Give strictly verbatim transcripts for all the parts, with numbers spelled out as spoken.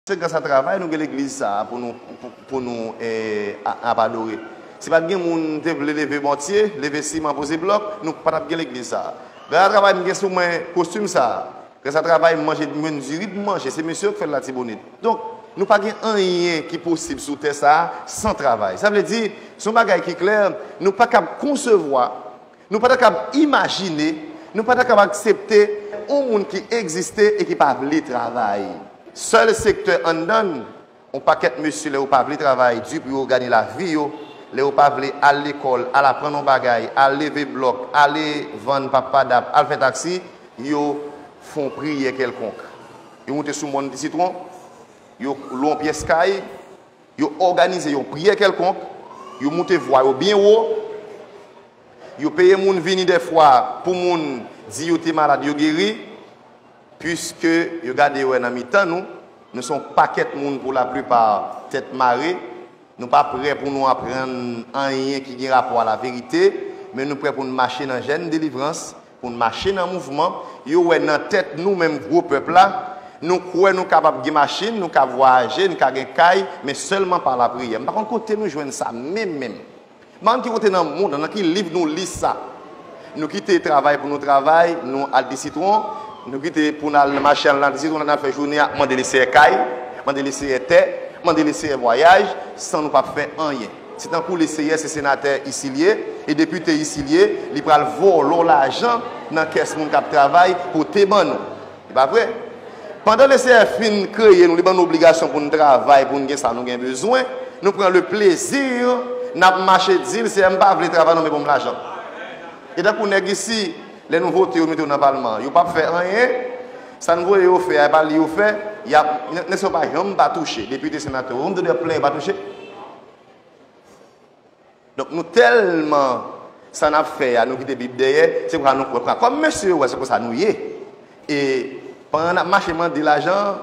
Se gras a travay nou gen legliz sa a pou nou, pou, pou nou eh, a- ap adore. Si pa t gen moun te vle leve mòtye, leve siman, poze blòk, nou pa t ap gen legliz sa a. Gras a travay m gen sou mwen kostim sa a. Gras a travay m manje, m jwenn diri pou m manje. Se mesye yo k fè l Latibonit. Donk, nou pa gen anyen ki posib sou tè sa a san travay. Sa vle di, se yon bagay ki klè, nou pa kab konsevwa, nou pa ta kab imajine, nou pa ta kab aksepte yon moun ki egziste e ki pa vle travay. Sèl sektè anndan n, yon pakèt mesye lè yo pa vle travay di pou yo gade lavi yo, lè yo pa vle al lekòl, al aprann yon bagay, al leve blòk, ale vann papadap, al fè taksi, yo fè yon priyè kèlkonk. Yo moute sou mòn Ti Sitwon, yo lwe yon pyès kay, yo òganize yon priyè kèlkonk, yo moute vwa yo byen wo, yo peye moun vini dèfwa pou moun di yo te malad, yo geri, piske yo gade yo wè nan mitan nou, nou se yon pakèt moun pou laplipa tèt mare, nou pa prè pou nou aprann anyen ki gen rapò a laverite, men nou prè pou n mache nan jèn delivrans, pou n mache nan mouvman, yo wè nan tèt nou menm gwo pèp la, nou kwè nou kapab gen machin, nou ka vwayaje, nou ka gen kay, men sèlman pa lapriyè. M pa konn kote nou jwenn sa menm menm. M pa konn ki kote nan mond, nan ki liv nou li sa. Nou kite travay pou nou travay, nou al Ti Sitwon, nou kite pou n al mache al nan Ti Sitwon, n al fè jounen ap mande Leseyè kay, mande Leseyè tè, mande Leseyè vwayaj, san nou p ap fè anyen. Se tankou Leseyè se senatè isi l ye, e depite isi l ye, li pral vòlò lajan nan kès moun k ap travay pote ban nou. Se pa vre? Pandan Leseyè fin kreye nou, li ban nou obligasyon pou n travay, pou n gen sa nou gen bezwen, nou pran le plezi, n ap mache di l, Seyè, m pa vle travay non, men ban m lajan. E tankou nèg isi, lè nou vote yo mete yo nan palman, yo p ap fè anyen, sa n voye yo fè a, e pa li yo fè, y ap, nèg sa yo pa janm pa touche, depite, senatè, ou m tande yo ap plenyen yo pa touche? Donk nou tèlman sa n ap fè a, nou kite Bib dèyè, se konsa nou kwè. Kòm mesye yo wè se konsa nou ye. E pandan n ap mache mande lajan,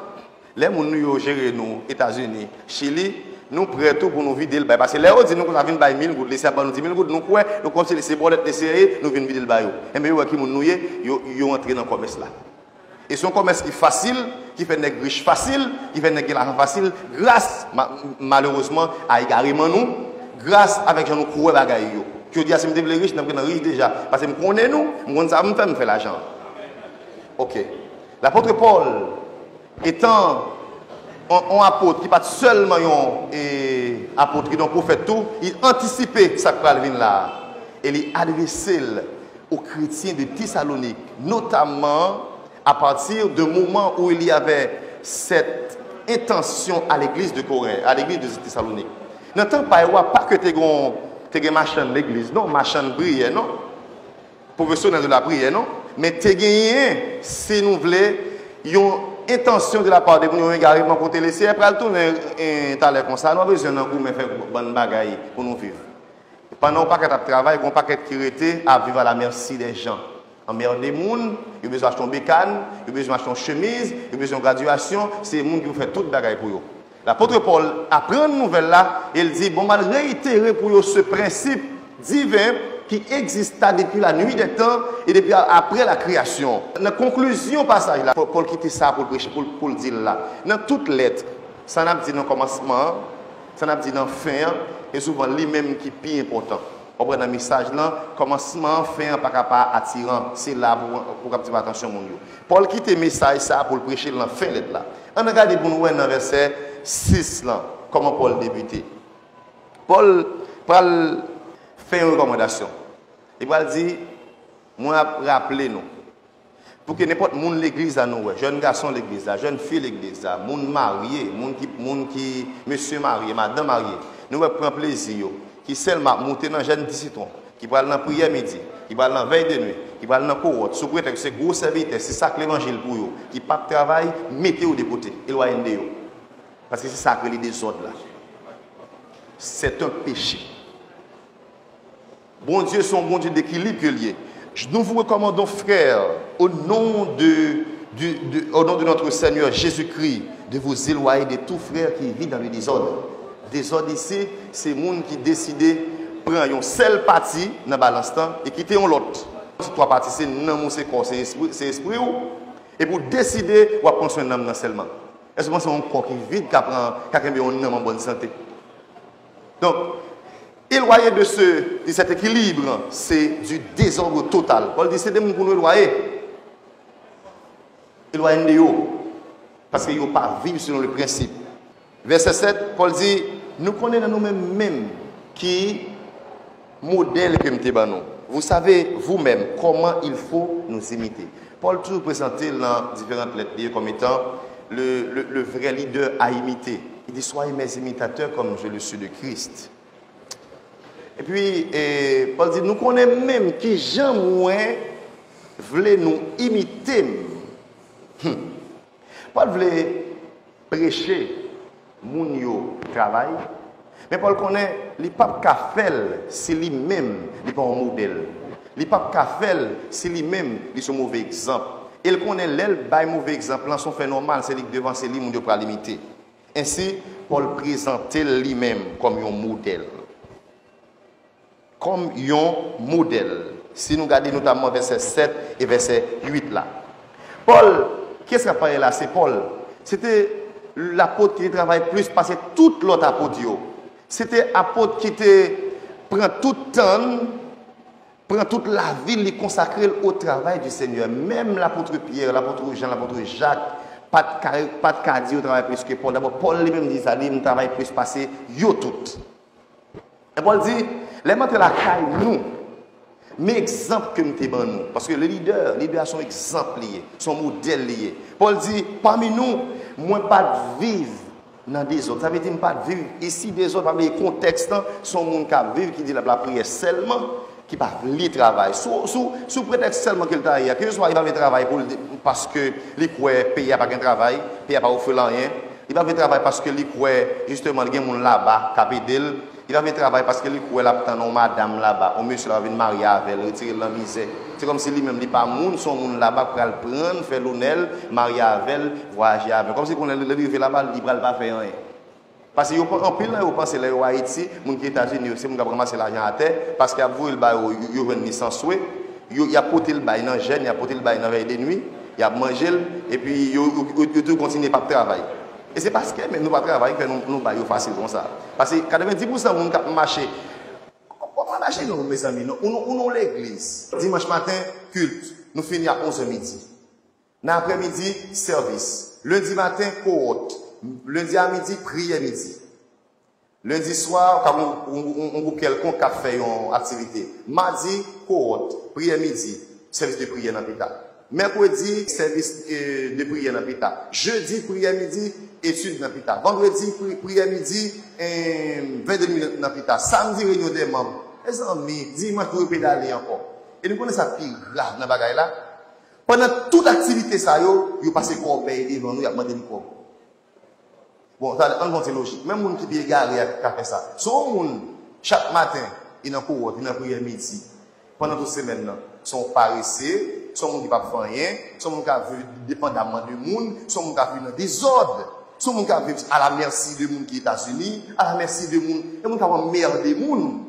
lè moun nou yo jere nou, Etazini, Chili, nou prè tou pou nou vide l bay. Paske lè yo di nou konsa vin bay mil goud, Leseyè ap ban nou di mil goud, nou kwè, nou kòmsi se bòlèt Leseyè ye, nou vin vide l ba yo. Enben yo wè ki moun nou ye, yo, yo antre nan kòmès la. E se yon kòmès ki fasil, ki fè nèg rich fasil, ki fè nèg gen lajan fasil, gras, ma- malerezman, a egareman nou, gras avèk jan nou kwè bagay yo. Jodi a, si m te vle rich, n ap gentan rich deja. Paske m konnen nou, m konn sa pou m fè, m fè lajan. Ok. Lapot Pòl, etan yon, yon apot ki pa t sèlman yon e, apot, ki te yon pwofèt tou, li antisipe sa k pral vin la a. E li adrese l aux chrétiens de Thessalonique, notamment à partir du moment où il y avait cette intention à l'église de Corinth, à l'église de Thessalonique. Nan tan pa yo a, pa ke te gen, te gen machann legliz, non, machann priyè, non, professionnel de la prière, non, men te genyen, si nou vle, yon entansyon de la part de moun, yon egareman kote Leseyè pral tounen eh, talè konsa, nou pa bezwen nan goumen fè bann bagay pou nou viv. Pandan yon pakèt ap travay, gen yon pakèt ki rete ap viv à la merci des gens. Anmède moun, yo bezwen achte yon bekàn, yo bezwen achte yon chemiz, yo bezwen yon gradyasyon, se moun ki pou fè tout bagay pou yo. Lapot Pòl aprann nouvèl la e l di, bon, m al reitere pou yo ce principe divin qui exista depuis la nuit des temps et depuis après la création. Nan konklizyon pasaj la, Pòl kite sa pou l preche, pou l di l la. Nan tout lèt, sa n ap di nan kòmansman an, sa n ap di nan fen an, e souvan li menm ki pi enpòtan. W ap wè nan mesaj lan, kòmansman an, fen an pa ka pa atiran. Se la pou, pou kaptive atansyon moun yo. Pòl kite mesaj sa a pou l preche l nan fen lèt la. Ann gade pou n wè nan vèsè sis lan, kòman Pòl debite. Pòl pral fè yon rekòmandasyon. Li pral di, mwen ap raple nou, pou ke nenpòt moun legliz la nou wè, jèn gason legliz la, jèn fi legliz la, moun marye, moun ki, moun ki, mesye marye, madanm marye, nou wè k pran plezi yo, ki sèlman ap moute nan jèn Ti Sitwon, ki pral nan priyè midi, ki pral nan vèy de nwi, ki pral nan kowòt, sou pretèks se gwo sèvitè, se sa k levanjil pou yo, ki p ap travay, mete yo de kote, elwaye n de yo. Paske se sa k rele dezòd la. C'est un péché. Bondye se yon Bondye dekilib ke l ye. Nous vous recommandons, frères, au nom de, du- de- au nom de notre Seigneur Jésus-Christ, de vous éloigner de tout frère qui vit dans le désordre. Dezòd isi, se moun ki deside pran yon sèl pati nan balans lan e kite yon lòt. Se twa pati, se nanm ou, se kò w, se espri, se espri w. Epi w deside w ap pran swen nanm nan sèlman. Èske w panse yon kò ki vid ka pran, ka kenbe yon nanm an bòn sante? Donk, éloigné de ce, de cet équilibre, c'est du désordre total. Pòl di se de moun pou nou elwaye. Elwaye n de yo. Paske yo pa viv selon le prensip. Vèsè sèt, Pòl di, nou konnen nan nou menm menm ki modèl ke m te ban nou. Vous savez vous-même comment il faut nous imiter. Pòl toujou prezante l nan diferan lèt li yo kòm etan le, le, le vrai leader à imiter. Il dit, soyez mes imitateurs comme je le suis de Christ. Epi, e, Pòl di, nou konnen menm ki jan mwen vle nou imite m. Hmm. Pòl vle preche moun yo travay, men Pòl konnen li p ap ka fè l si li menm li pa yon modèl. Li p ap ka fè l si li menm li se yon move egzanp. E l konnen lè l bay move egzanp lan, se yon fè nòmal, se li k devan, se li moun yo pral imite. Ensi, Pòl prezante l li menm kòm yon modèl. Kòm yon modèl. Si nou gade notamman vèsè sèt e vèsè uit la. Pòl, kiyès k ap pale la? Se Pòl. Se te lapot ki te travay plis pase tout lòt apot yo. Se te apot ki te pran tout tan l, pran tout lavi l, li konsakre l o travay di Senyè. Menm lapot Pyè, lapot Jan, lapot Jak, pa t ka, pa t ka di yo travay plis ke Pòl. Dabò, Pòl li menm di sa, li, m travay plis pase yo tout. E Pòl di, lè m antre lakay nou, men egzanp ke m te ban nou. Paske le lidè, lidè a se yon egzanp li ye, se yon modèl li ye. Pòl di, pami nou, mwen pa t viv nan dezòd. Sa vle di m pa t viv isi dezòd, pa bliye kontèks lan, se yon moun k ap viv, ki di l ap lapriyè sèlman, ki pa vle travay. Sou, sou, sou pretèks sèlman ke l ta ye a, keseswa li pa vle travay pou l, paske li kwè peyi a pa gen travay, peyi a pa ofri l anyen, li pa vle travay paske li kwè, jisteman, li gen moun laba k ap ede l, li pa vle travay paske li kwè l ap tann yon madanm laba, yon mesye laba vin marye avè l, retire l nan mizè. Se kòmsi li menm, li pa moun, se yon moun laba k pral pran l, fè lonè l, marye avè l, vwayaje avè l. Kòmsi kounye a lè l rive laba, li pral pa fè anyen. Paske yo, anpil nan yo panse lè yo Ayiti, moun ki Etazini yo, se moun k ap ranmase lajan atè, paske y ap voye l ba yo, yo, yo jwenn li san swe, yo, y ap pote l bay nan jèn, y ap pote l bay nan vèy de nwi, y ap manje l, epi yo, yo, yo, yo tou kontinye p ap travay. E se paske menm nou pa travay ki fè nou, nou bay yo fasil konsa. Paske katrevenndis pousan moun k ap mache, w ap mache non, mezanmi, non, ou, ou nan legliz. Dimanch maten, kilt, nou fini a onz è midi. Nan aprèmidi, sèvis. Lendi maten, kowòt. Lendi a midi, priyè midi. Lendi swa, w ka gen yon, yon, yon gwoup kèlkonk k ap fè yon aktivite. Madi, kowòt, priyè midi, sèvis de priyè nan pita. Mèkredi, sèvis, e, de priyè nan pita. Jedi, priyè midi, etid nan pita. Vandredi, pri-, priyè midi, e, vèy de nwi nan pita. Samdi, reyinyon dè manm. Mezanmi, dimanch, nou repedale ankò. E nou konnen sa pi rav nan bagay la? Pandan tout aktivite sa yo, yo pase kòbèy devan nou, y ap mande n kòb. Bon, sa, ann fè yon ti lojik. Menm moun ki pi egare a ka fè sa. Si yon moun, chak maten, li nan kowòt, li nan priyè midi, pandan tout semèn nan, se yon parese, se yon moun ki p ap fè anyen, se yon moun k ap viv depandamman de moun, se yon moun k ap viv nan dezòd, se yon moun k ap viv à la merci de moun ki Etazini, à la merci de moun, e moun k ap anmède moun.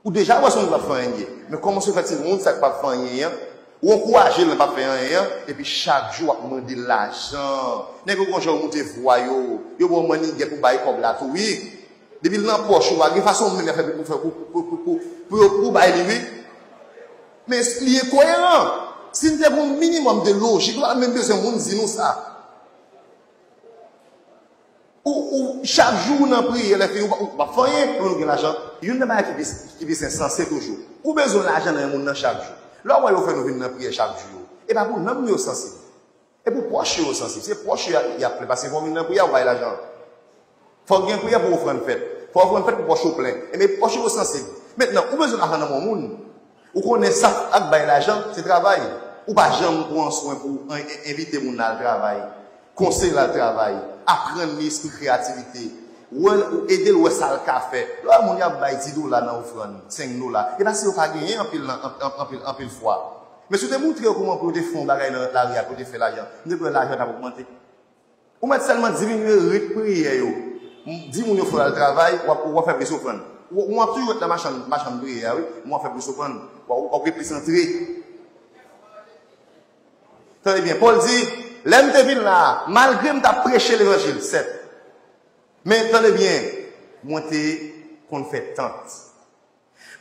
Ou deja wè se yon moun k ap fè anyen ye. Men kòman se fè ti moun sa k p ap fè anyen an, ou ankouraje l nan p ap fè anyen an, epi chak jou w ap mande l lajan. Nèg yo gon jan yo moute vwa yo, yo ba w mannigèt pou bay kòb la tou, wi. Depi l nan pòch ou a, gen fason menm y ap fè pou fè pou, pou, pou, pou, pou, pou bay li, wi. Men li enkoyeran. Si n te gen yon minimòm de lojik, nou pa t menm bezwen moun di nou sa. Ou, ou, chak jou ou nan priyè, lè fini, ou pa, ou pa fè anyen, pou nou gen lajan. Youn nan bagay ki pi, ki pi ensanse toujou. Ou bezwen lajan nan men moun nan chak jou. Lè w wè yo fè nou vin nan priyè chak jou yo, e pa pou nanm yo sansib. E pou pòch yo sansib. Se pòch yo y ap plen, paske fò w vin nan priyè, ou bay lajan. Fò gen priyè pou ofrann fèt. Fò ofrann fèt pou pòch ou plen. Enben, pòch yo sansib. Mentnan, ou bezwen lajan nan men yon moun. Ou konnen sa ak bay lajan, se travay. Ou pa janm pran swen pou w en-, en-, envite moun nan al travay, konseye l al travay, aprann li espri kreyativite, wè, ou ede l wè sa l ka fè. Lè w wè moun y ap bay dis dola nan ofrann, senk dola, e pa si yo pa genyen anpil nan, anp-, anp-, anpil, anpil fwa. Men si w te montre yo kòman pou yo te fè yon bagay nan lari a, pou yo te fè lajan, m te kwè lajan t ap ogmante. Ou mèt sèlman diminye rit priyè yo. Di moun yo fè w al travay, w ap, w ap fè plis ofrann. Ou, ou ap toujou ret nan machann, machann priyè a, wi, men w ap fè plis ofrann. W ap, w ap gen plis antre. Tande byen, Pòl di, Lè m te vin la a, malgre m t ap preche levanjil, sèt. Men tande byen, mwen te konn fè tant.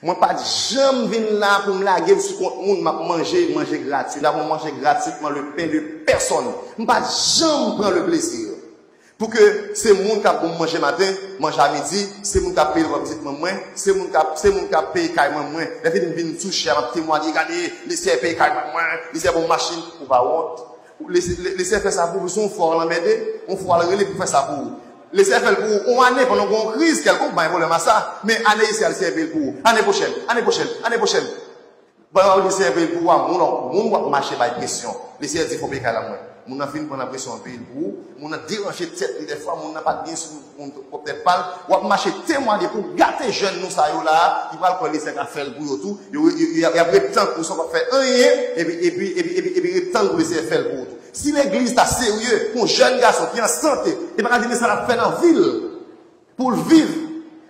Mwen pa t janm vin la pou m lage m sou kont moun, m ap manje, manje gratwitman, le pain de personne. M pa t janm pran le plaisir. Pou ke se moun k ap ban m manje maten, manje a midi, se moun k ap peye lòt pitit mwen, se moun k ap, se moun k ap peye kay mwen, mwen. Lè fini m vin sou chè a, m ap temwanye, gade, Lesenyè peye kay mwen, mwen, Lesenyè ban m machin, ou pa wont. Lesenyè fè sa pou ou, se yon fwa w al anmède, yon fwa w al rele pou fè sa pou ou. Lesenyè fè l pou ou, yon ane pandan w gen yon kriz kèlkonk, pa gen pwoblèm a sa, men ane isi a, Lesenyè peye l pou ou. Ane pwochèn, ane pwochèn, ane pwochèn. Pandan w ap di Senyè peye l pou ou a, moun, moun w ap mache bay presyon. Lesenyè di fò w peye kay la mwen. Moun nan fin pran nan presyon an peye l pou ou. Moun nan deranje tèt li dèfwa, moun nan pa t gen sou moun pwòp tèt pa l. W ap mache temwanye pou w gate jèn nou sa yo la a, ki pral kwè Lesenyè ka fè l pou yo tou. Yo, yo, yo, y ap ret tann pou sa w p ap fè anyen, epi, epi, epi, epi, epi ret tann pou Lesenyè fè l pou ou tou. Si legliz ta serye, pou yon jèn gason ki an sante, li pa ka di men sa l ap fè nan vi l. Pou l viv.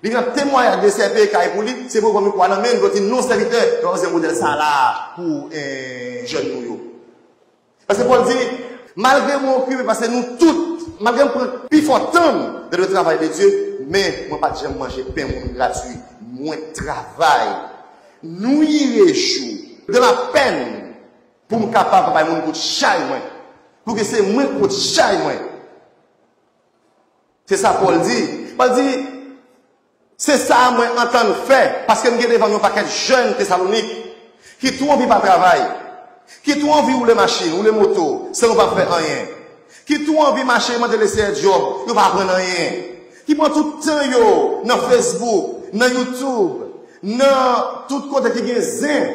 Li gen temwayaj de sèvi kay pou li, se pou pran mikwo a nan men l, pou di non sèvitè, yo anzè modèl sa la pou eh, jèn nou yo. Paske Pòl di, malgre mwen okipe, paske nou tout, malgre m pran pi fò tan m dans le travail de Dieu, men mwen pa t janm manje pen moun gratwi. Mwen travay. Nuit et jour, dans la peine, pou m kapab pa bay moun kout chay mwen. Pou ke se mwen kout chay mwen. Se sa Pòl di. Pòl di, se sa mwen antann fè, paske m gen devan m yon pakèt jèn Tesalonik ki tou anvi pa travay, ki tou anvi woule machin, woule moto, san yo pa fè anyen, ki tou anvi mache mande Lesenyè djòb, yo pa aprann anyen, ki pran tout tan yo nan Facebook, nan YouTube, nan tout kote ki gen zen,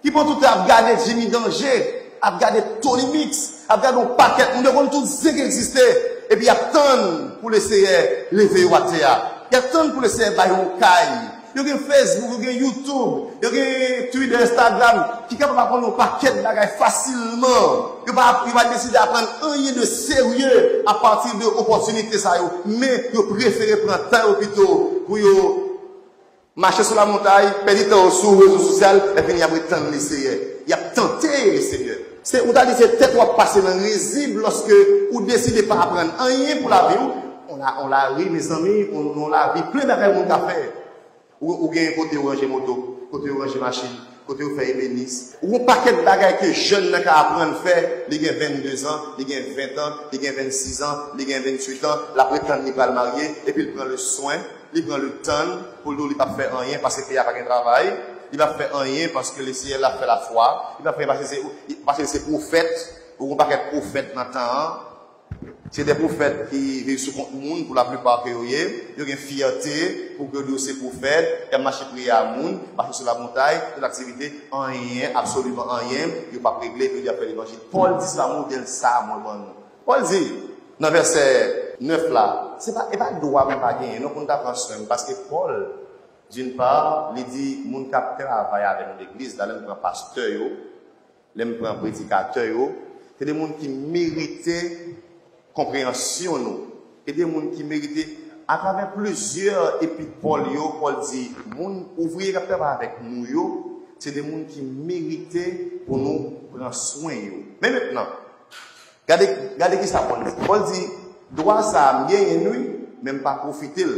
ki pran tout tan ap gade Jimmy Danger, ap gade Tony Mix, ap gade yon pakèt moun, yo konn tout zen ki egziste, epi y ap tann pou Lesenyè leve yo atè a. Y ap tann pou Lesenyè ba yo yon kay. Yo gen Facebook, yo gen YouTube, yo gen Twitter, Instagram, ki kapab aprann yon pakèt bagay fasilman. Yo pa, yo pa deside aprann anyen de serye apati de opòtinite sa yo, men yo prefere pran tan yo pito pou yo mache sou lamontay, pèdi tan yo sou rezo sosyal, lè fini y ap ret tann Lesenyè. Y ap tante Lesenyè. Se, ou ta di se tèt w ap pase nan rizib lòske ou deside pa aprann anyen pou lavi w. On la, on la ri, mezanmi, on, on la vi plen bagay moun ka fè. Ou, ou gen kote ou ranje moto, kote ou ranje machin, kote ou fè ebenis. Ou gon pakèt bagay ke jèn nan ka aprann fè, li gen vennde zan, li gen ven an, li gen vennsis an, li gen vennwit an, l ap ret tann li pral marye, epi l pran le swen. Li pran le tan pou l di w li p ap fè anyen paske peyi a pa gen travay. Li p ap fè anyen paske Lesenyè l ap fè lafwa. Li p ap fè anyen paske se, paske se pwofèt. Ou gon pakèt pwofèt nan tan an. Se de pwofèt ki viv sou kont moun pou laplipa ke yo ye. Yo gen fyète pou ke yo di w se pwofèt. Y ap mache priye a moun, mache sou lamontay, tout aktivite, anyen, absoliman anyen, yo p ap regle, epi yo di y ap fè levanjil. Pòl di se pa modèl sa a mwen ban nou. Pòl di, nan vèsè nèf la, se pa, e pa dwa mwen pa genyen, non, pou n ta pran swen m, paske Pòl, d'une part, li di moun k ap travay avè nou legliz la, lè m pran pastè yo, lè m pran predikatè yo, se de moun ki merite konpreyansyon nou, e de moun ki merite, atravè plizyè epit Pòl yo, Pòl di, moun ouvriye k ap travay avèk nou yo, se de moun ki merite pou nou pran swen yo. Men mentnan, Gade, gade ki sa Pòl di. Pòl di, dwa sa a m genyen l wi, men m pa pwofite l.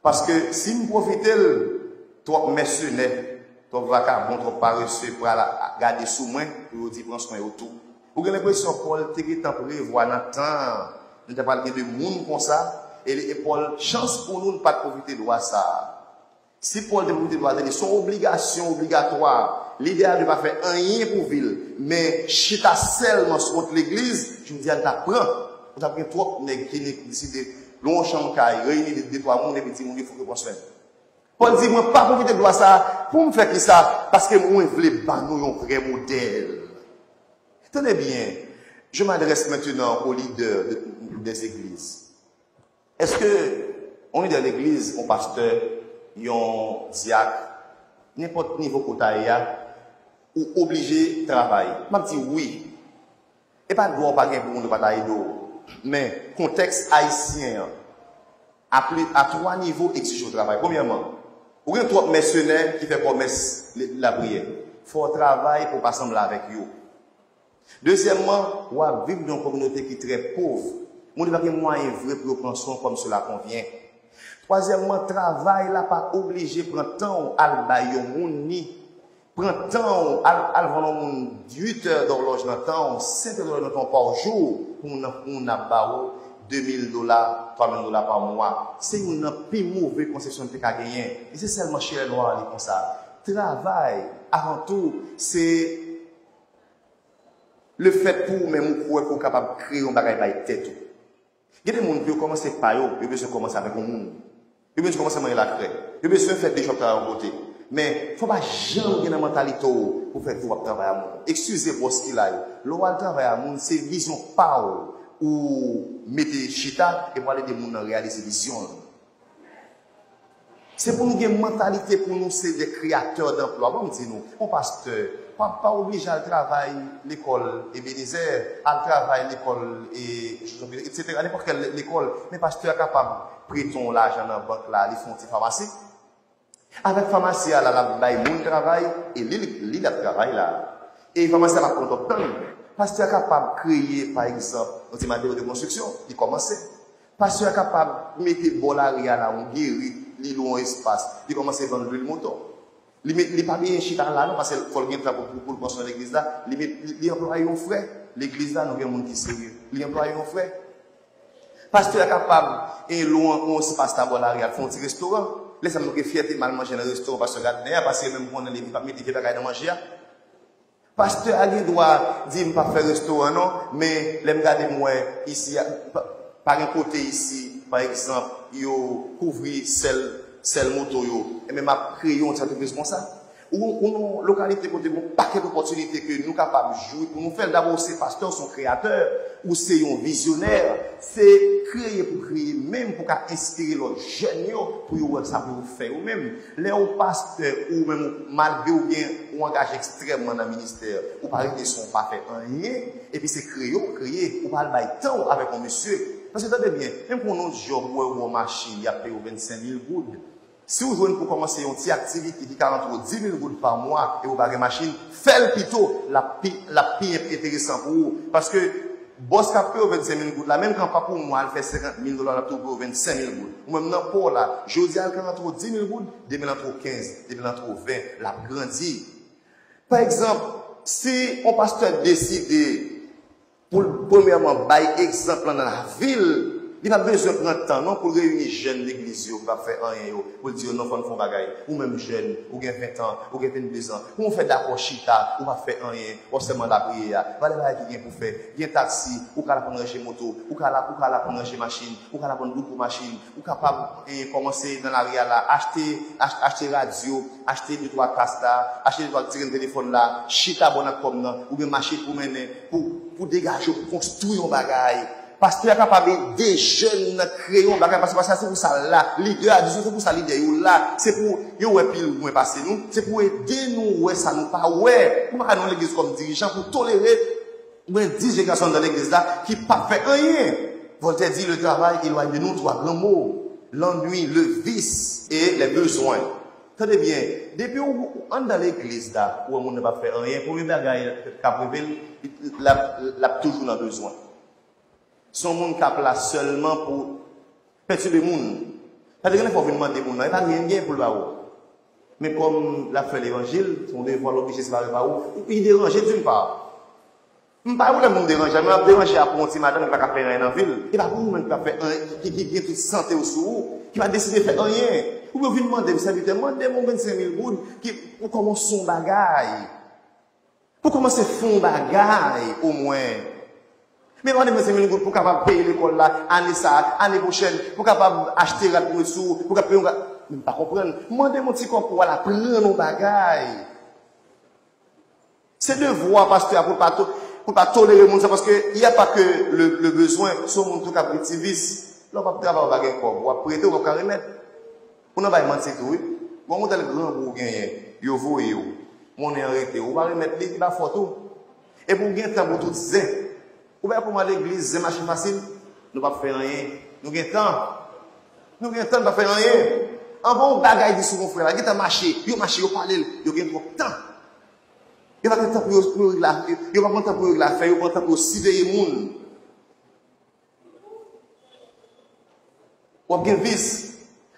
Paske si m pwofite l, twòp mèsenè, twòp vakabon, twòp parese pral a, a, gade sou mwen pou yo di pran swen yo tou. Ou gen lenpresyon Pòl te gentan prevwa nan tan an, nou ta pral gen de moun konsa, e, e Pòl, chans pou nou, n pa t pwofite dwa sa a. Si Pòl te pwofite dwa, se yon obligasyon obligatwa. Lidè a dwe pa fè anyen pou vi l, men chita sèlman sou kont legliz, jodi a l ta pran. Ou t ap gen twòp nèg ki deside lwe yon chanm kay, reyini de, de twa moun, epi di moun yo fòk yo pran swen. Pòl di, mwen pa pwofite dwa sa a, pou m fè kisa? Paske mwen vle ban nou yon vrè modèl. Tande byen, je m'adresse maintenant aux leaders de, des églises. Èske yon lidè legliz, yon pastè, yon dyak, nenpòt nivo ke w ta ye a, ou oblije travay? M ap di wi. E pa dwa w pa gen pou moun yo pa ta ede w. Men, kontèks ayisyen an, a pli, a twa nivo egzije w travay. Premyèman, ou gen twòp mèsenè ki fè kòmès le, lapriyè. Fò w travay pou w pa sanble avèk yo. Dezyèmman, w ap viv nan yon kominote ki trè pòv. Moun yo pa gen mwayen vre pou yo pran swen w kòm sela konvyen. Twazyèmman, travay la pa oblije pran tan w al bay yon moun ni pran tan w al, al vann yon moun uit è dòlòj nan tan w, senk è dòlòj nan tan w pa jou pou moun nan, pou moun nan ba ou de mil dola, twa mil dola pa mwa. Se youn nan pi move konsepsyon n te ka genyen. E se sèlman chè nwa li konsa. Travay, avan tou, se lefèt pou ou menm ou kwè ke w kapab kreye yon bagay bay tèt ou. Gen de moun, pou yo kòmanse pa yo, yo bezwen kòmanse avèk yon moun. Yo bezwen kòmanse manyen lakrè. Yo bezwen fè de jòb travay yon kote. Men, fò w pa janm gen nan mantalite w pou fè tou w ap travay a moun. Eskize bòs ki la yo. Lè w al travay a moun, se vizyon pa w ou mete chita epi w al ede moun nan reyalize vizyon l. Se pou nou gen mantalite pou nou se de kreyatè danplwa. Bon, m di nou, yon pastè pa, pa oblije al travay lekòl Ebenezer, al travay lekòl, e, etsetera, nenpòt kèl lekòl. Men pastè a kapab prete yon lajan nan bank la, li fè yon ti famasi. Avèk famasi a la, l ap bay moun travay, e li, li, l ap travay la. E famasi a p ap pran twòp tan. Pastè a kapab kreye, pa egzanp, yon ti materyo de konstriksyon, li kòmanse. Pastè a kapab mete bò lari a la, yon geri, li lwe yon espas, li kòmanse vann lwil moto. Li met, li pa byen chita la non, paske fò l gen tan pou, pou, pou l pran swen legliz la. Li met, li, li anplwaye yon frè. Legliz la, nou gen moun ki serye. Li anplwaye yon frè. Pastè a kapab, e, lwe yon, yon espas la bò lari a, fè yon ti restoran. Lè sa nou gen fyète m al manje nan restoran pastè Gardner a, paske menm konnen li p ap mete vye bagay nan manje a. Pastè a gen dwa di m p ap fè restoran non, men lè m gade m wè isi a, pa, pa gen kote isi, pa egzanp, yo kouvri sèl, sèl moto yo. Enben, m ap kreye yon ti antrepriz konsa. Ou, ou nan yon lokalite kote gen yon pakèt opòtinite ke nou kapab jwi pou nou fè l. Dabò, ou se pastè, ou se yon kreyatè, ou se yon vizyonè. Se kreye pou kreye menm, pou ka enspire lòt jèn yo, pou yo wè sa pou yo fè yo menm. Lè yon pastè ou menm, malgre ou gen, ou angaje ekstrèmman nan ministè, ou pa rete san w pa fè anyen, epi se kreye w kreye, ou pa al bay tan w avèk yon mesye. Paske tande byen, menm kon yon djòb ou wè ou yon machin, y ap peye w vennsenk mil goud. Si w jwenn pou kòmanse yon ti aktivite ki ka rantre w di mil goud pa mwa e ou pa gen machin, fè l pito, l ap pi, l ap pi enteresan pou ou. Paske bòs k ap peye w vennsenk mil goud la, menm kan pa pou mwa al fè senkant mil dola, l ap toujou peye w vennsenk mil goud. Ou menm nan pa w la, jodi a l ka rantre w di mil goud, demen l antre w kenz, demen l antre w ven, l ap grandi. Pa egzanp, si yon pastè deside pou l premyèman bay egzanp lan nan lavi l, li pa bezwen pran tan non pou l reyini jèn legliz yo ki p ap fè anyen yo, pou l di yo non, fò n fè yon bagay. Ou menm jèn, ou gen ven tan, ou gen venndezan, kòman w fè dakò chita, ou p ap fè anyen, w ap sèlman lapriyè a? Valè bagay ki gen pou fè. Gen taksi, ou ka al aprann ranje moto, ou ka al, ou ka al aprann ranje machin, ou ka al aprann bout pou machin, ou kapab, e, kòmanse nan lari a la, achte, ach-, achte radyo, achte de twa kas la, achte de twa ti grenn telefòn la, chita bò nan kòm nan, oubyen mache pwomennen pou, pou degaje w, pou konstwi yon bagay. Pastè a kapab ede jèn nan kreye yon bagay, paske, paske se pou sa l la. Lidè a di se pou sa lidè yo la. Se pou yo wè pi lwen pase nou. Se pou ede nou wè sa nou pa wè. Ou pa ka nan yon legliz kòm dirijan pou tolere mwen di je gason nan legliz la ki p ap fè anyen. Voltaire dit, le travail éloigne de nous trois grands maux, l'ennui, le vice et les besoins. Tande byen, depi ou, ou anndan legliz la, ou wè moun nan p ap fè anyen, premye bagay k ap rive l, l ap, l ap toujou nan bezwen. Se yon moun k ap la sèlman pou pètibe moun. Sa vle di gen lè fò w vin mande moun nan, e pa anyen l gen pou l ba ou. Men kòm l ap fè levanjil, se yon devwa l oblije separe ba ou, li deranje d'une part. M pa wè moun deranje, men l ap deranje a pou yon ti madanm ki pa ka fè anyen nan vi l. E pa pou ou menm ki pa fè anyen, ki, ki gen tout sante w sou ou, ki pa deside fè anyen. Oubyen w vin mande m, sèvitè, mande m yon vennsenk mil goud ki, pou kòmanse yon bagay. Pou kòmanse fè yon bagay, omwen. Men mande m vennsenk mil goud pou kapab peye lekòl la, ane sa a, ane pwochèn, pou kapab achte rad pou met sou, pou kapab peye yon ga-, men m pa konprann. Mande m yon ti kòb pou w al aprann yon bagay. Se devwa pastè a pou l pa to-, pou l pa tolere moun sa, paske il y a pas que le, le besoin, se yon moun tou k ap gen ti vis. Lè w p ap travay, ou pa gen kòb, w ap prete, ou p ap ka remèt. Ou nan bay manti tou, wi. Bon, modèl grangou ou genyen, yo voye w. Monnen an rete, ou pa remèt li, li pa fòt ou. Epi ou gen tan pou tout zen. Ou wè kòman legliz, zen mache fasil? Nou p ap fè anyen. Nou gen tan. Nou gen tan, nou p ap fè anyen. Anvan yon bagay di sou yon frè la, gen tan mache, yo mache, yo pale l, yo gen twòp tan. Yo pa gen tan pou yo, pou yo regle afè, yo pa pran tan pou yo regle afè yo, pran tan pou yo siveye moun. W ap gen vis.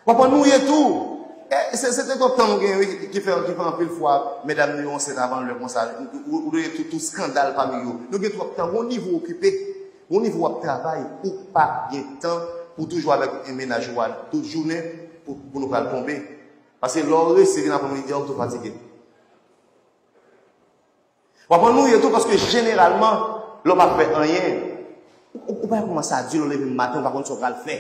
W ap annwiye tou. E, se, se te twòp tan nou gen, wi, ki fè, ki fè anpil fwa, medam nou yo ansent avan lè konsa. Ou, ou, ou dwe tou, tou skandal pami yo. Nou gen twòp tan. Gon nivo okipe, gon nivo w ap travay, ou pa gen tan pou toujou avèk yon mennaj ou a tout jounen pou, pou nou pral tonbe. Paske lè w resi vin aprann midi a, ou tou fatige. W ap annwiye tou paske jeneralman, lè w pa fè anyen, ou, ou pa kòmanse a di lè w leve maten, ou pa konn sa w pral fè.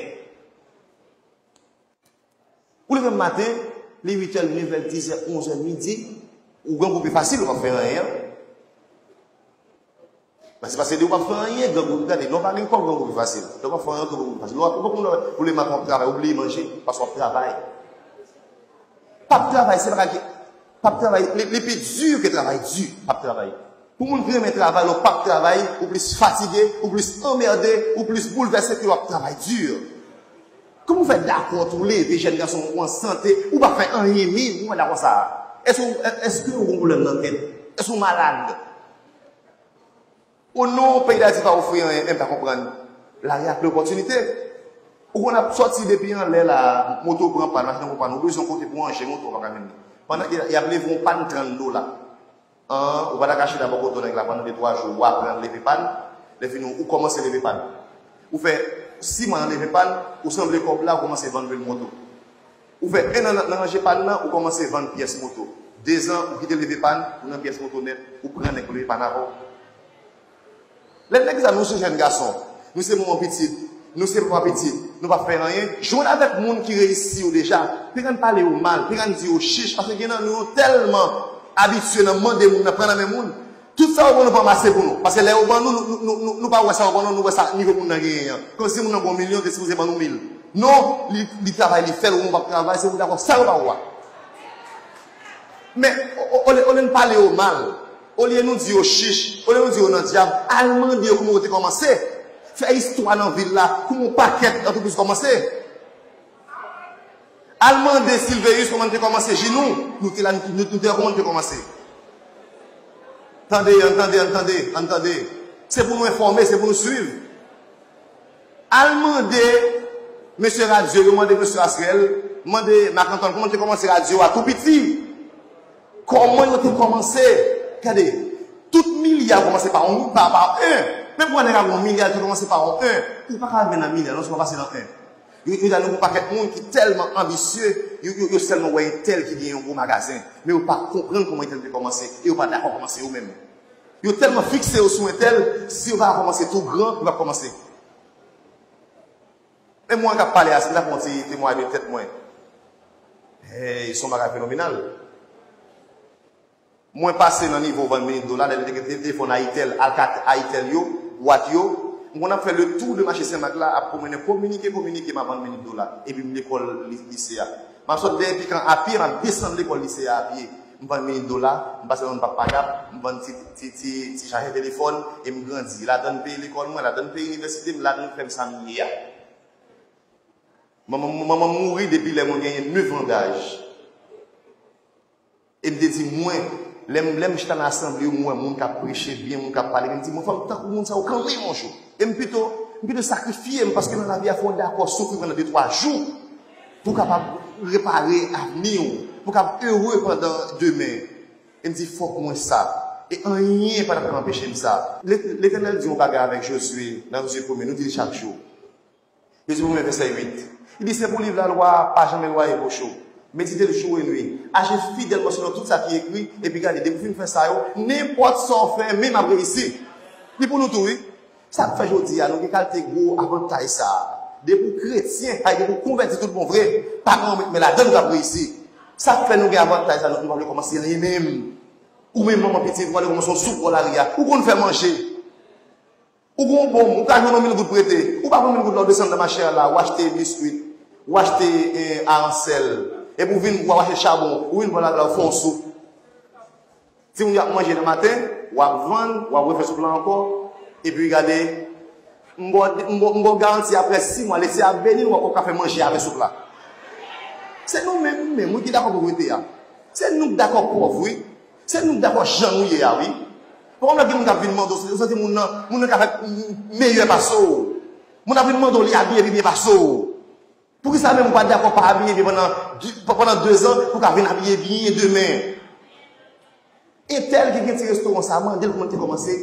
Ou leve maten, li uit è, nevè, dizè, onzè, midi, ou grangou pi fasil, ou pa fè anyen. Paske, paske depi ou pa fè anyen, grangou, gade, lè w pa gen kòb, grangou pi fasil. Lè w pa fè anyen, grangou pi fasil. Lè w pa, ou pa konn ou leve maten, w ap travay, ou bliye manje, paske w ap travay. P ap travay, se bagay ki, p ap travay, li, li pi di ke travay di, p ap travay. Pou moun ki renmen travay, lè w p ap travay, ou plis fatige, ou plis anmède, ou plis boulvèse ke w ap travay di. Kòman w fè dakò tou leve jèn gason ou an sante, ou pa fè anyen menm, kòman w fè dakò sa a? Èske w, èske w gon pwoblèm nan tèt? Èske w malad? O non, peyi Dayiti pa ofri anyen, m pa konprann. Lari a ple opòtinite. Ou konn ap sòti depi anlè la, moto pran pàn, machin nan pran pàn, ou bezwen yon kote pou ranje moto, ou pa ka jwenn li. Pandan ke y ap leve yon pàn trant dola. An, ou pa ta ka chita bò kote nèg la pandan de twa jou, w aprann leve pàn. Lè fini, ou kòmanse leve pàn. Ou fè sis mwa nan leve pàn, ou sanble kòb la, ou kòmanse vann lwil moto. Ou fè en an nan, nan ranje pàn nan, ou kòmanse vann pyès moto. Dezan, ou kite leve pàn, ou nan pyès moto nèt, ou pran nèg pou leve pàn avè w. Lè nèg sa, nou se jèn gason, nou se manman pitit, nou se papa pitit, nou pa fè anyen, jwenn avèk moun ki reyisi yo deja, pa ann pale yo mal, pa ann di yo chich, paske gen nan nou yo tèlman abitye nan mande moun nan pran nan men moun, tout sa yo ban nou pa mase pou nou. Paske lè yo ban nou, nou, nou, nou, nou, nou pa wè sa yo ban nou, nou wè sa nivo moun nan genyen an. Kòmsi moun nan gen yon milyon, te sipoze ban nou mil. Non, li, li travay, li fè l, ou menm w ap travay, se pou w dakò sa yo ba ou a. Men, o-, o-, olye, olye n pale yo mal, olye nou di yo chich, olye nou di yo nan dyab, al mande yo kòman yo te kòmanse. Fè istwa nan vil la, kòman yon pakèt antrepriz kòmanse. Al mande Silveyis kòman l te kòmanse, Jinou, nou te la, nou, nou, nou te la, kòman l te kòmanse. Tande, ann tande, ann tande, ann tande. Se pou nou enfòme, se pou nou swiv. Al mande mesye radyo yo, mande mesye Asrèl, mande Mak Anton, kòman te kòmanse radyo a tou piti? Kòman yo te kòmanse? Gade, tout milya kòmanse pa yon, pa, pa en. Menm pou nèg ap yon milya, te kòmanse pa yon en. Ou pa ka rive nan milya, non, si w pa pase nan en. Yo, yo, yo, yon pakèt moun ki tèlman anbisye, yo, yo, yo sèlman wè entèl ki gen yon gwo magazen. Men yo pa konprann kòman entèl te kòmanse, e yo pa dakò kòmanse yo menm. Yo tèlman fikse yo sou entèl, si yo pa kòmanse tou gran, yo p ap kòmanse. E mwen k ap pale a, si m ta fè yon ti temwayaj de tèt mwen, hey, se yon bagay fenomenal. Mwen pase nan nivo vann minit dola, lè te gen telefòn Ayitel, Alcatel, Ayitel yo, bwat yo. M konn ap fè le tour de mache Senmak la, ap pwomennen, kominike, kominike, m ap vann minit dola. Epi m lekòl li-, lise a. M ap sot dèyè pikan a pye, m ap desann lekòl lise a a pye. M vann minit dola, m pase nan zòn Pap Padap, m vann ti, ti, ti, ti chaje telefòn, e m grandi. Ladan m peye lekòl mwen, ladan m peye inivèsite m, ladan m fè m sa m ye a. Manman, manman m mouri depi lè mwen genyen nèf an daj. E m te di, mwen, lè m, lè m chita nan asanble yo, m wè moun k ap preche byen, moun k ap pale byen, m di, mwen, fò m tankou moun sa yo kanmenm yon jou. E m pito, m pito sakrifye m, paske nan lavi a, fò w dakò soufri pandan de, twa jou, pou w kapab repare avni w, pou w kapab ere pandan demen. E m di, fòk mwen sa. E anyen pa t ap ka anpeche m sa. Le-, Letènèl di yon bagay avèk Jozye, nan Jozye premye, nou di l chak jou. Jezi premye vèsè uit. Li di, se pou liv lalwa a pa janm elwaye bouch ou. Medite l jou e nwi. Aji fidèlman selon tout sa ki ekri, epi gade, depi w fin fè sa yo, nenpòt sa w fè, men m ap reyisi. Li pou nou tou, wi. Sa k fè jodi a, nou gen kalite gwo avantaj sa a. Depi w kretyen, sa vle di depi w konvèti tout bon vre, pa gen yon men ladan nou k ap reyisi. Sa k fè nou gen avantaj sa a, nou, nou pa vle kòmanse anyen menm. Ou menm manman pitit, ou ale kòmanse yon soup bò lari a. Ou konn fè manje. Ou gon bonm, ou ka jwenn yon mil goud prete. Ou pa gon mil goud la, ou desann nan mache a la, ou achte biskwit, ou achte, eh, aransèl. Epi ou vin, ou al achte chabon, ou vin pran la, la, ou fè yon soup. Timoun yo ap manje nan maten, w ap vann, w ap refè soup la ankò. Epi gade, m ba w, m ba w, m ba w garanti apre sis mwa, Lesyèl ap beni nou, w ap ka fè manje avè soup la. Se nou menm, menm, wi, ki dakò povrete a. Se nou k dakò pòv, wi. Se nou dakò jan nou ye a, wi. Bon, lè gen moun k ap vin mande w, ou santi moun nan, moun nan ka fè meyè pase w. Moun ap vin mande w, li abiye pi byen pase w. Poukisa menm ou pa dakò pa abiye byen pandan, pandan dezan, pou w ka vin abiye byen demen? Entèl ki gen ti restoran sa, mande l kòman l te kòmanse.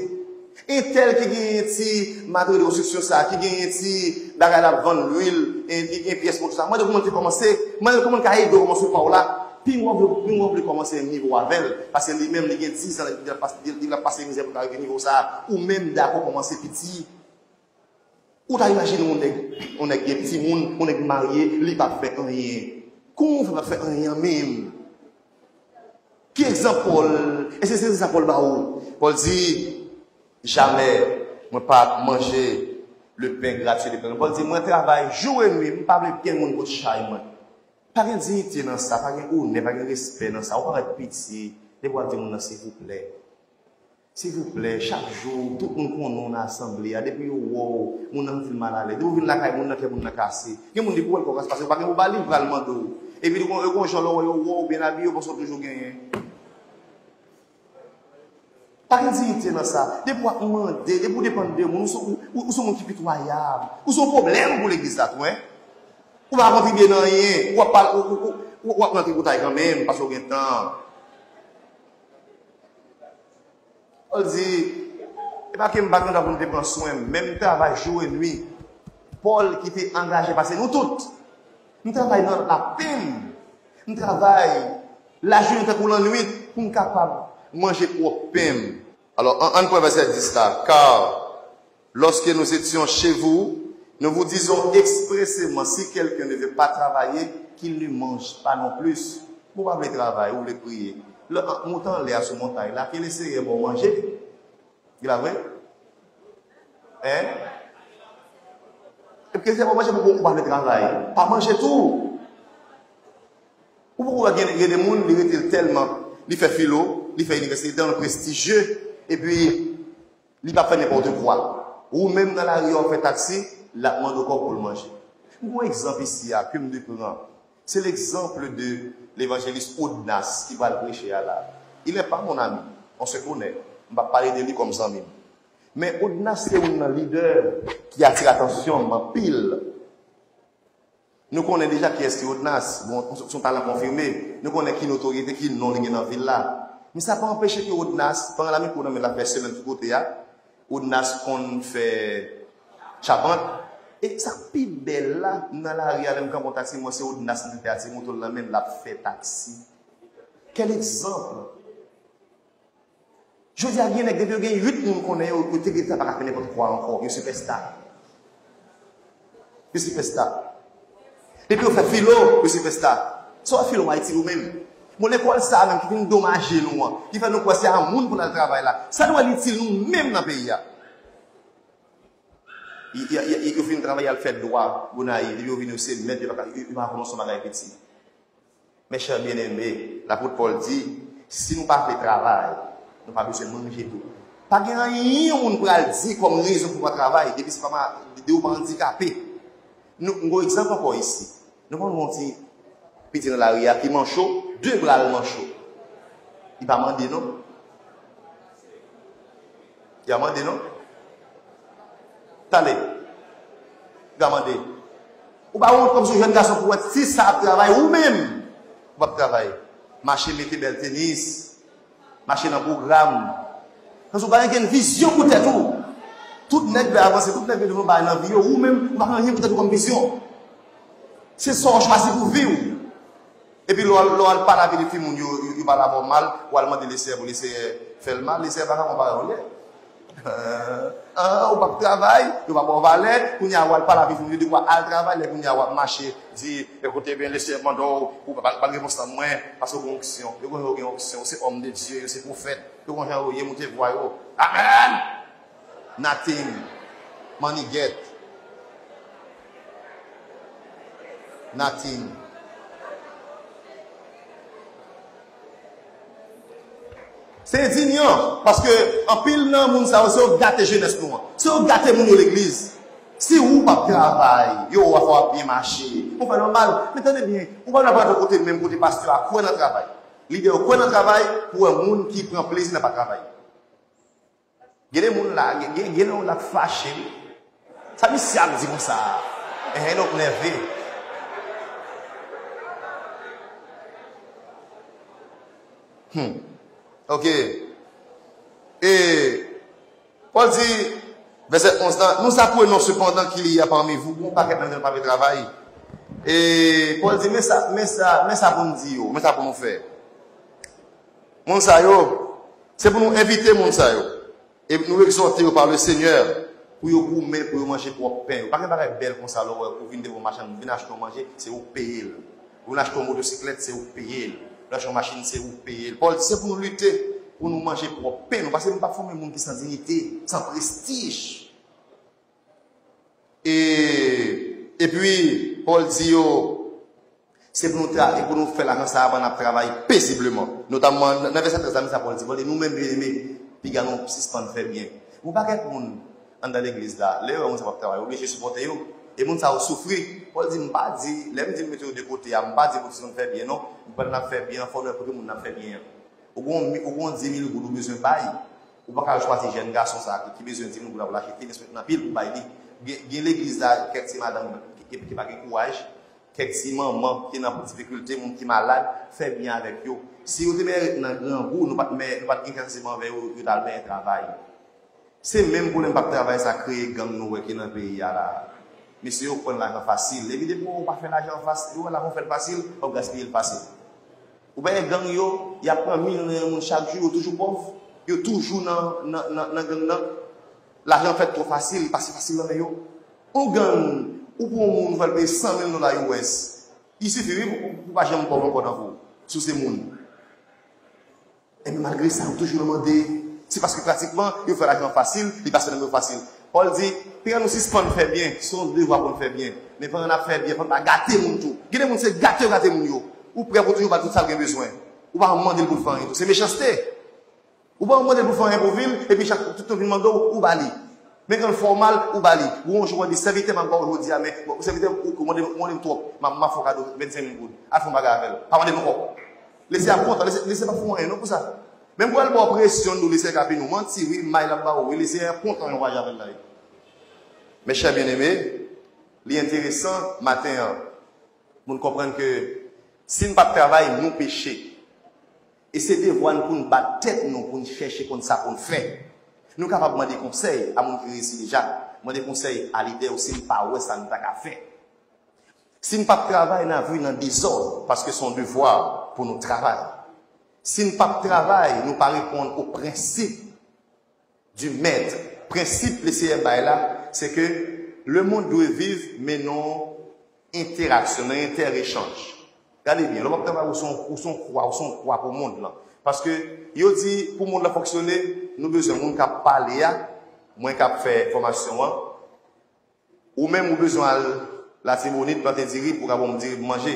Entèl ki gen ti materyèl de konstriksyon sa, ki gen ti bagay l ap vann, lwil, e, ki gen pyès moto sa, mande l kòman l te kòmanse. Mande l kòman l ka ede w kòmanse pa w la. Pi w vle, pi w vle kòmanse nivo avè l, paske li menm, li gen dizan, li ap pase, li, li ap pase mizè pou l ka rive nivo sa. Ou menm, dakò kòmanse piti. Ou ta imajine yon nèg, yon nèg gen timoun, yon nèg marye, li p ap fè anyen. Kòman w fè p ap fè anyen an menm? Ki egzanp Pòl, e se, se sa Pòl ba ou? Pòl di, jamè mwen pa manje le pen gratye de pen. Pòl di, mwen travay jou e nwi, m pa vle kenn moun pot chay mwen. Pa gen diyite nan sa, pa gen onè, pa gen respè nan sa. Ou parèt piti, depi w ap di moun nan silvouplè. Silvouplè, chak jou, tout moun konnen w nan asanble a. Depi yo wè w, moun nan santi l malalèz. Depi w vin lakay moun nan, kè moun nan kase. Gen moun depi w wè l kò kase, paske w pa gen pou ba li, pral mande w. Epi li gon, yo gon jan lè w wè yo wè w byen abiye, yo panse w toujou genyen. Pa gen diyite nan sa. Depi w ap mande, depi w depann de moun, ou se, ou, ou se moun ki pitwayab. Ou se yon pwoblèm pou legliz la tou, en. Ou pa kontribye nan anyen. Ou ap pale, ou, ou, ou, ou ap nan tripotay kanmenm, paske w gen tan. Pòl di, e pa ke m pa gen tan pou m te pran swen m, men m travay jou e nwi. Pòl ki te angaje pase nou tout. M travay nan lapenn. M travay lajounen tankou lannwit pou m kapab manje pwòp pen m. Alò, ann, ann pran vèsè dis la. Car lorsque nous étions chez vous, nous vous disions expressément, si quelqu'un ne veut pas travailler, qu'il ne mange pas non plus. Ou pa vle travay, ou vle priye. Lè ou t anlè a sou montay la, ke Leseyè ba w manje. Li pa vre? Hein? Epi ke Leseyè ba w manje pou ou pa vle travay. Pa manje tou. Ou poko wè gen, gen de moun, li rete l tèlman, li fè filo, li fè inivèsite, li tèlman prestijye, epi li p ap fè nenpòt kwa. Ou menm nan lari a, w fè taksi, l ap mande w kòb pou l manje. M gon egzanp isi a ke m te pran. Se l'exemple de l'évangéliste Odnas ki pral preche a la. Il est pas mon ami, on se connaît. M p ap pale de li kòm zanmi m. Men Odnas se youn nan lidè ki atire atansyon m anpil. Nou konnen deja kiyès ki Odnas. Bon, se yon talan konfime. Nou konnen ki notorite, ki non li gen nan vil la. Men sa pa anpeche ke Odnas, pandan l ap mikwo nan men l ap fè semèn sou kote a, Odnas konn fè chapant. E sa k pi bèl la, nan lari a, lè m kanpe yon taksi, m wè se Odnas ki te atire moto l nan men l, l ap fè taksi. Quel exemple! Jodi a, gen nèg, depi yo gen uit moun konnen yo, yo te gentan pa ka fè nenpòt kwa ankò. Yo sipèsta. Yo sipèsta. Depi yo fè filo, yo sipèsta. Sa w fè filo Ayiti ou menm? Bon, lekòl sa a menm ki vin domaje nou an, ki fè nou kwè se a moun pou n al travay la. Sa nou wè l itil nou menm nan peyi a? Y, y, y, yo fin travay, y al fè dwa, Gonayiv, epi yo vin, yo se mèt, yo pa ka, yo, yo pa ka kòmanse yon bagay piti. Mes chers bien-aimés, lapot Pòl di, si nou pa vle travay, nou pa bezwen manje tou. Pa gen anyen yon moun pral di kòm rezon pou pa travay, depi se pa ma-, de ou pa andikape. Nou, m gon egzanp ankò isi. Nou konn yon ti piti nan lari a ki mancho, de bra l mancho. Li pa mande non. Li pa mande non. Tande. Li pa mande. Ou pa wont kòmsi yon jèn gason pou wè ti sa ap travay ou menm. Ou p ap travay. Mache mete bèl tenis. Mache nan pwogram. Paske ou pa gen vizyon pou tèt ou. Tout nèg vle avanse, tout nèg vle jwenn yon bagay nan vi yo. Ou menm, ou pa gen anyen pou tèt ou kòm vizyon. Se sa w chwazi pou vi w. Epi lè w al, lè w al pale avèk de timoun, yo, yo, yo pale avè w mal, w al mande Leseyè pou Leseyè fè l mal, Leseyè pa ka konpare w lè. Ah, ou p ap travay, yo pa ba w valè, kounye a w al pale avèk timoun, yo di w al travay, lè kounye a w ap mache, di, ekoute byen, Leseyè mande w, ou pa, pa, pa gen respons nan mwen, paske w gen onksyon. Yo konnen w gen onksyon, w se òm de Dye, yo se pwofèt. Yo konnen jan yo ye, moute vwa yo. Amèn! Nothing. Money get. Nothing. Se endinyan, paske anpil nan moun sa yo, se yo gate jenès nou an. Se yo gate moun yo legliz. Si ou p ap travay, yo wè fò w ap byen mache. Ou fè nòmal. Men tande byen, ou pa dwe pral yon kote menm kote pastè a kwè nan travay. Lidè yo kwè nan travay pou wè moun ki pran plezi nan pa travay. Gen de moun la, gen, gen, gen de moun la k fache, wi. Sa misye ap di konsa a? Enhen, donk nève. Hmm. Ok. E Pòl di, vèsè onz la, nous apprenons cependant qu'il y a parmi vous, gon pakèt nan nou pa vle travay. E Pòl di, men sa, men sa, men sa pou nou di yo, men sa pou nou fè. Moun sa yo, se pou nou envite moun sa yo. E nou egzòte yo pa le Senyè pou yo goumen, pou yo manje pwòp pen yo. Pa gen bagay bèl konsa lè w wè ou vin devan machann, ou vin achte yon manje, se ou k peye l. Ou vin achte yon motosiklèt, se ou k peye l. Ou achte yon machin, se ou k peye l. Pòl di, se pou nou lite, pou nou manje pwòp pen nou. Paske nou p ap fòme moun ki san diyite, san prestij. E, epi, Pòl di yo, se pou nou tra-, e pou nou fè lajan sa a pandan n ap travay pezibleman. Notamman, nan, nan vèsè trèz la, men sa Pòl di, Pòl di, nou menm, byeneme, piga nou sispann fè byen. Yon pakèt moun anndan legliz la, lè yo wè moun sa p ap travay, yo oblije sipòte yo. E moun sa yo soufri. Pòl di, m pa di, lè m di m mete yo de kote a, m pa di pou sispann fè byen, non. Pandan n ap fè byen an, fò nou wè kote moun n ap fè byen an. Ou gon mi-, ou gon di mil goud ou bezwen bay. Ou pa ka al chwazi jèn gason sa a ki, ki bezwen di mil goud la pou l achte tenis, met nan pye l pou bay li. Gen, gen legliz la, kèk ti madanm ki, ki, ki pa gen kouraj, kèk ti manman ki nan difikilte, moun ki malad, fè byen avèk yo. Si yo te mèt ret nan grangou, nou pa t mè-, nou pa t gen kè sansible anvè yo, yo t al benyen travay. Se menm pwoblèm p ap travay sa kreye gang nou wè ki nan peyi a la a. Mesye yo pran lajan fasil. Epi depi w wè w pa fè lajan fasil, ou wè lajan w fè l fasil, w ap gaspiye l fasil. Ou pa wè gang yo, y ap pran milyon nan yon moun chak jou, yo toujou pòv, yo toujou nan, nan, nan, nan gang nan. Lajan fèt twò fasil, li pase fasil nan men yo. Yon gang, ou pran yon moun, ou fè l peye san mil dola U S. Li sifi, wi, pou, pou, pou pa janm pòv ankò nan vi w, si w se moun. Enben, malgre sa, yo toujou nan mande. Se paske pratikman, yo fè lajan fasil, li pase nan men yo fasil. Pòl di, piga nou sispann fè byen, se yon devwa pou n fè byen. Men pandan n ap fè byen, fò n pa gate moun tou. Gen de moun, se gate yo gate moun yo. Ou prè pou toujou ba l tout sa l gen bezwen. Ou pa mande l pou l fè anyen tou. Se mechanste. Ou pa mande l pou l fè anyen pou vi l, epi chak tout tan vin mande w, ou ba li. Men kan l fè w mal, ou ba li. Gon jou w di, sèvitè, m ap ba w jodi a, men sèvitè, ou, ou mande, ou mande m twòp, m ap, m ap fè w kado vennsenk mil goud. Al fè yon bagay avè l. Pa mande m ankò. Leseyè ap kontan, Leseyè, Leseyè p ap fè w anyen non pou sa. Menm pou al ba w presyon, nou, Leseyè ka vin ou manti, wi, may l ap ba w, wi, Leseyè kontan yon vwayaj avè l la, wi. Mes chers bien-aimés, li enteresan maten an, pou n konprann ke si n p ap travay, nou peche. E se devwa n pou n bat tèt nou, pou n chèche konn sa pou n fè. Nou kapab mande konsèy a moun ki reyisi deja, mande konsèy a lidè yo si n pa wè sa n ta ka fè. Si n p ap travay, n a viv nan dezòd, paske se yon devwa pou nou travay. Si n p ap travay, nou pa reponn o prensip du maître. Prensip Leseyè bay la, se ke le monde doit vivre, mais non entèraksyon, nan entèrechanj. Gade byen, lè w ap travay, ou se yon, ou se yon kwa, ou se yon kwa pou mond lan. Paske yo di, pou mond lan fonksyone, nou bezwen moun k ap pale a, mwen k ap fè fòmasyon an, ou menm ou bezwen al Latibonit plante diri pou w ka ban m diri pou manje.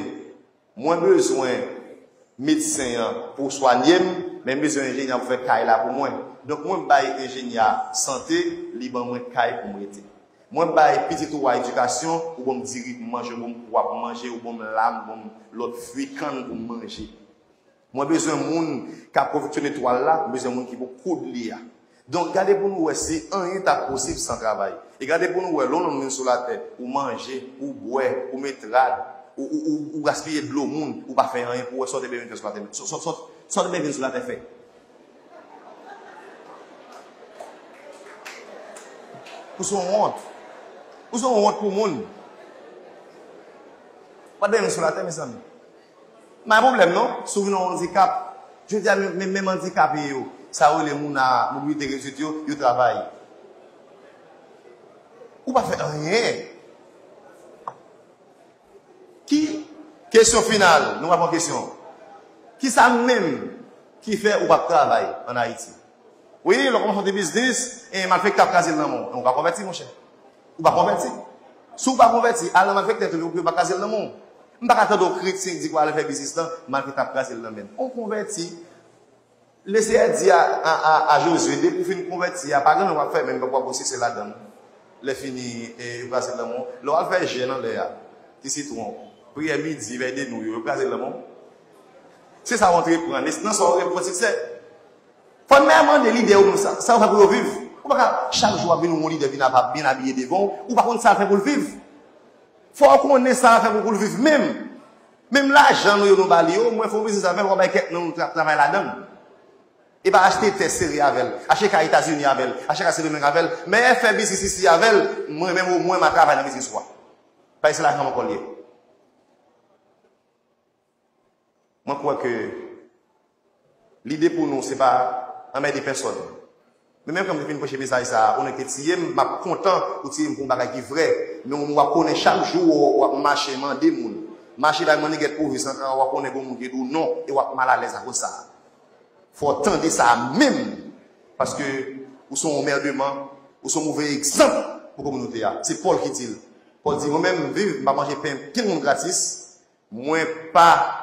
Mwen bezwen medsen an pou swanye m, men m bezwen enjenyè pou fè kay la pou mwen. Donk mwen bay enjenyè a sante, li ban mwen kay pou m rete. Mwen bay pitit ou a edikasyon, ou ban m diri pou m manje, ou ban m pwa pou m manje, ou ban m lam, ou ban m lòt fwi kann pou m manje. Mwen bezwen moun k ap konfeksyone twal la, mwen bezwen moun ki pou koud li a. Donk, gade pou nou wè si anyen ta posib san travay. E gade pou nou wè, lè yon nonm vin sou latè, ou manje, ou bwè, ou met rad, ou, ou, ou, ou gaspiye dlo moun, ou pa fè anyen pou wè sa w te bezwen fè sou latè. Sa, sa, sa, sa w te bezwen vin sou latè fè. Ou se yon wont. Ou se yon wont pou moun. Pa t bezwen vin sou latè, mezanmi. Pa gen pwoblèm non, si w vin yon andikap, jodi a menm, menm, menm andikape yo, sa yo rele moun a mobilite redwit yo, yo travay. Ou pa fè anyen. Ki, kesyon final, nou pa pran kesyon. Kisa menm ki fè ou p ap travay ann Ayiti? Wi, lè w kòmanse yon ti biznis, e malfektè ap kraze l nan men w. Ou pa konvèti, monchè. Ou pa konvèti. Si w pa konvèti, al nan malfektè tou, pou yo pa kraze l nan men w. M pa ka tande w kritik, di pou al fè biznis lan, malfektè ap kraze l nan men l. Ou konvèti, Leseyè di a, a, a, a Jozye, depi w fin konvèti a, pa gen lè w ap fè, menm w ap pwosese ladan l. Lè fini, e, yo kraze l nan men w. Lè w al fè jèn anlè a, ti sitwon, priyè midi, vèy de nou yo, yo kraze l nan men w. Se sa w antreprendre, nan sa w revandike. Fò n mande lidè yo menm sa, sa yo fè pou yo viv. Ou pa ka chak jou w ap vin yon lidè vin ap byen abiye devan w, ou pa konn sa l fè pou l viv. Fò w konnen sa l fè pou, pou l viv menm. Menm lajan nou yo nou ba li yo, mwen fè yon biznis avè l, w a bay kèk nan nou travay ladan l. E pa achte tè sere avè l, achte kay Etazini avè l, achte kay Sendomeng avè l, men fè biznis isi avè l, mwen menm omwen m a travay nan biznis ou a. Paske se lajan mwen kò l ye. Mwen kwè ke lide pou nou, se pa anmède pèsòn. Men menm kan m te fin preche mesaj sa a, ou nèg te tiye m, m ap kontan ou tiye m pou yon bagay ki vrè. Men w ap konnen chak jou w ap mache mande moun. Mache bay mannigèt pwove san kara, w ap konnen gen moun ki di w non e w ap malalèz akoz sa a. Fò w tande sa a menm. Paske ou se yon anmèdeman, ou se yon move egzanp pou kominote a. Se Pòl ki di l. Pòl di, mwen menm, m viv, m pa manje pen kenn moun gratis. Mwen pa